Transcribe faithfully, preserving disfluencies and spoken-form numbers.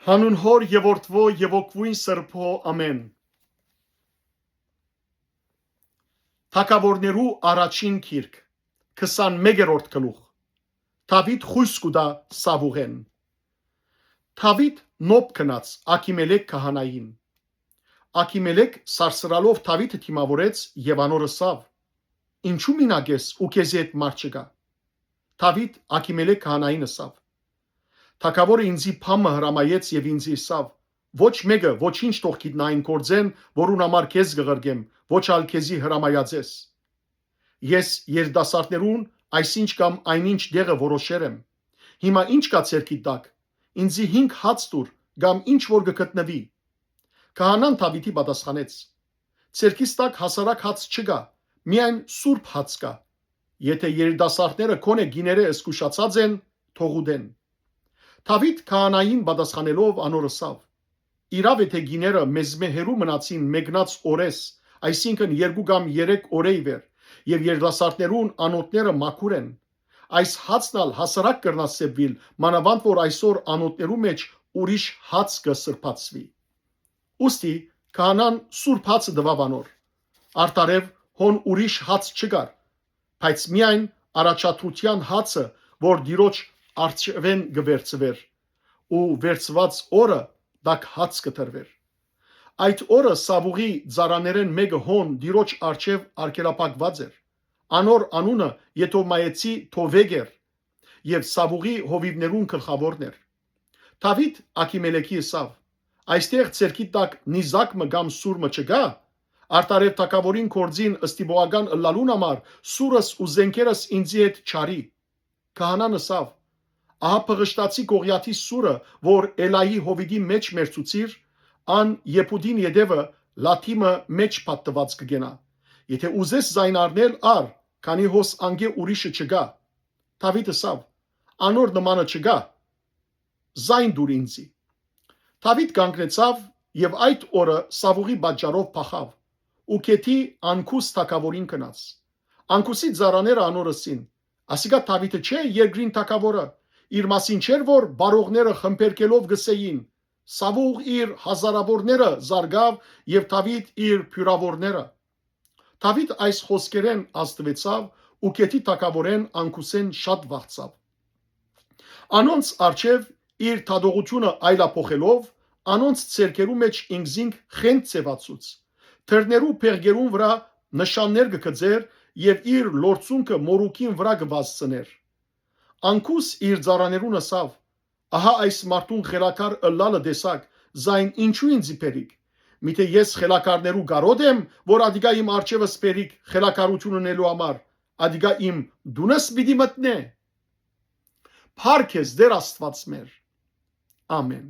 Հանուն Հօր եւ Որդւոյ եւ Ոգւոյն Սրբոյ, ամէն։ Թագաւորներու առաջին գիրք, քսանմէկերորդ գլուխ։ Դաւիթ խոյս կու տայ Սաւուղէն։ Դաւիթ Նոբ գնաց Աքիմելէք քահանային։ Աքիմելէք սարսռալով Դաւիթը դիմաւորեց եւ անոր ըսաւ. «Ինչո՞ւ մինակ ես ու քեզի հետ մարդ չկայ»։ Դաւիթ Աքիմելէք քահանային ըսաւ. «Թագաւորը ինծի բան մը հրամայեց եւ ինծի ըսաւ. "Ոչ մէկը ոչինչ թող գիտնայ այն գործէն, որուն համար քեզ կը ղրկեմ, ոչ ալ քեզի հրամայած ես"։ Ես երիտասարդներուն այսինչ կամ այնինչ տեղը որոշեր եմ։ Հիմա ի՞նչ կայ ձեռքիդ տակ։ Ինծի հինգ հաց տուր կամ ինչ որ կը գտնուի"։ Քահանան Դաւիթի պատասխանեց. "Ձեռքիս տակ հասարակ հաց չկայ, միայն սուրբ հաց կայ։ Եթէ երիտասարդները քոնէ գիներէ զգուշացած են, թող ուտեն"։ Դաւիթ քահանային պատասխանելով անոր ըսաւ. "Իրաւ է թէ գիները մեզմէ հեռու մնացին մեկնած օրէս, այսինքն երկու կամ երեք օրէ ի վեր, եւ երիտասարդներուն անոթները մաքուր են։ Այս հացն ալ հասարակ կրնայ սեպուիլ, մանաւանդ որ այսօր անոթներու մէջ ուրիշ հաց կը սրբացուի"։ Ուստի քահանան սուրբ հացը տուաւ անոր։ Արդարեւ հոն ուրիշ հաց չկար, բայց միայն առաջադրութեան հացը, որ Տիրոջ առջեւէն կը վերցուէր, ու վերցուած օրը տաք հաց կը տրուէր։ Այդ օրը Սաւուղի ծառաներէն մէկը հոն Տիրոջ առջեւ արգելափակուած էր։ Անոր անունը Եդոմայեցի Թովեկ էր, եւ Սաւուղի հովիւներուն գլխաւորն էր։ Դաւիթ Աքիմելեքի ըսաւ. "Այստեղ ձեռքիդ տակ նիզակ մը կամ սուր մը չկա՞։ Արդարեւ թագաւորին գործին ստիպողական ըլլալուն համար սուրս ու զենքերս ինծի հետ չարի"։ Քահանան ըսաւ. "Ահա բղշտացի Կողիաթի սուրը, որ Էլայի հովիտի մէջ մերցուցիր, ան Եփուդին ետեւը լաթի մը մէջ փաթթուած կը կենայ։ Եթէ ուզես զայն առնել, առ, քանի հոս անկէ ուրիշը չկայ"։ Դաւիթ ըսաւ. "Անոր նմանը չկայ, զայն տուր ինծի"։ Դաւիթ կանգնեցաւ եւ այդ օրը Սաւուղի պատճառով փախաւ ու գետի Անկուս թագաւորին գնաց։ Անկուսի ծառաները անոր ըսին. "Ասիկա Դաւիթը չէ՞ երկրին թագաւորը։ Իր մասին չէ՞ր որ բարողները խմբերգելով կ'ըսէին. "Սաւուղ իր հազարաւորները զարկաւ եւ Դաւիթ իր բիւրաւորները""։ Դաւիթ այս խօսքերէն ազդուեցաւ ու գետի թագաւորէն Անկուսէն շատ վախցաւ։ Անոնց առջեւ իր դատողութիւնը այլափոխելով, անոնց ձեռքերու մէջ ինքզինք խենթ ձեւացուց, դռներու փեղկերուն վրայ նշաններ կը գծէր եւ իր լորձունքը մօրուքին վրայ կը վազցնէր։ Անկուս իր ծառաներուն ըսաւ. "Ահա այս մարդուն խելագար ըլլալը տեսաք, զայն ինչո՞ւ ինծի բերիք։ Միթէ ես խելագարներու կարօ՞տ եմ, որ ատիկա իմ առջեւս բերիք խելագարութիւն ընելու համար, ատիկա իմ տունս պիտի մտնէ"։ Փառք ես, Տէր Աստուած մեր։ Ամէն։